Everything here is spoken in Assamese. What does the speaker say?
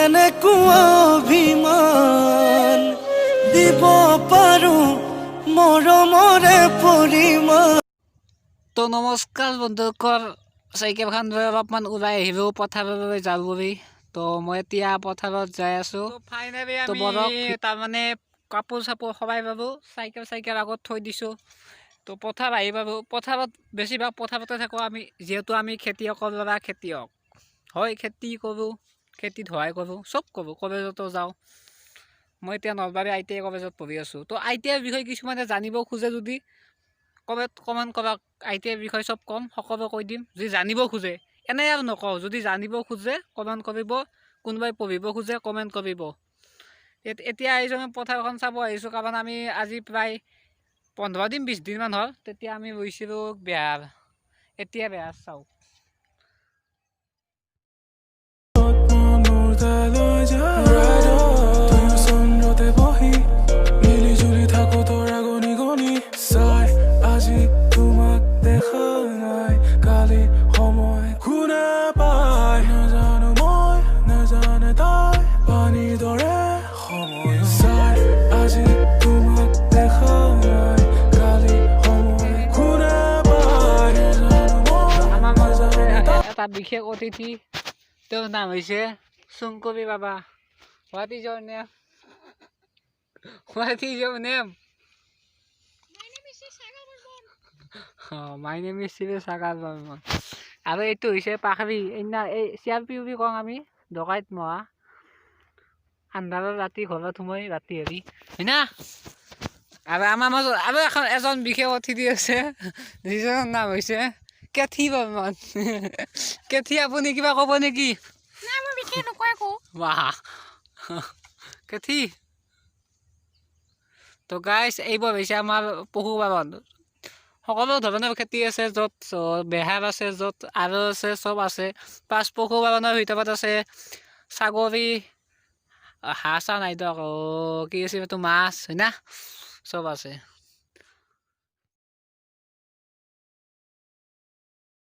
কেনেকুৱা অভিমান দিব পাৰো মৰমৰে পৰিমাণ। তো নমস্কাৰ বন্ধুসকল, চাইকেলখন লৈ অলপমান ওলাই আহিলোঁ পথাৰলৈ যাওঁ বুলি। তো মই এতিয়া পথাৰত যাই আছোঁ। ফাইনেলি তো আমি বলক, তাৰমানে কাপোৰ চাপোৰ সলাই পালোঁ, চাইকেল চাইকেল আগত থৈ দিছোঁ। তো পথাৰ আহি পালোঁ। পথাৰত বেছিভাগ পথাৰতে থাকোঁ আমি, যিহেতু আমি খেতিয়কৰ ল'ৰা, খেতিয়ক হয়, খেতি কৰোঁ, খেতিত সহায় কৰোঁ, চব কৰোঁ, কলেজতো যাওঁ। মই এতিয়া নলবাৰী আইটিআই কলেজত পঢ়ি আছোঁ। তো আইটিআইৰ বিষয়ে কিছুমানে জানিব খোজে যদি কমেণ্ট কৰক। আইটিআইৰ বিষয়ে চব ক'ম, সকলো কৈ দিম যদি জানিব খোজে। এনেই আৰু নকওঁ, যদি জানিব খোজে কমেণ্ট কৰিব, কোনোবাই পঢ়িব খোজে কমেণ্ট কৰিব। এতিয়া আহিছোঁ আমি পথাৰখন চাব আহিছোঁ, কাৰণ আমি আজি প্ৰায় 15 দিন 20 দিনমান হ'ল, তেতিয়া আমি ৰুইছিলোঁ বেহাৰ। এতিয়া বেহাৰ চাওক। মনৰ তালৈ যায় দুয়ো চন্দ্ৰতে বহি মিলি জুলি থাকো তৰা গণি গণি চাই। আজি তোমাক দেখা নাই, কালি সময় কোনে পায়? নাজানো মই, নাজানে তাই, পানীৰ দৰে সময় চাই। আজি তোমাক দেখা নাই, কালি সময় কোনে পায়? নাজানো মই, আমাৰ মাজতে নাজানে তাই। এটা বিশেষ অতিথি, তেওঁৰ নাম হৈছে চুংকবি বাবা। What is your name? What is your name? My name is Sagar Barman. My name is Shiva Sagar Barman. আৰু এইটো হৈছে পাখৰি, এইনা এই চিআৰপি বুলি কওঁ আমি, ডকাইত মহা। আন্ধাৰত ৰাতি ঘৰত সোমাই ৰাতি হেৰি হয় না। আৰু আমাৰ মাজত আৰু এজন বিশেষ অতিথি আছে, যিজনৰ নাম হৈছে কেথি বৰ্মন। কেথি, আপুনি কিবা ক'ব নেকি? নাই, মই বিশেষ নকওঁ একো। বাহ কেথি। তো গাইছ, এইবোৰ হৈছে আমাৰ পশুপালন। সকলো ধৰণৰ খেতি আছে, য'ত বেহাৰ আছে, য'ত আৰু আছে, চব আছে। প্লাছ পশুপালনৰ ভিতৰত আছে ছাগলী, হাঁহ চাহ নাই দিয়ক, কি আছে এইটো, মাছ হয় না, চব আছে।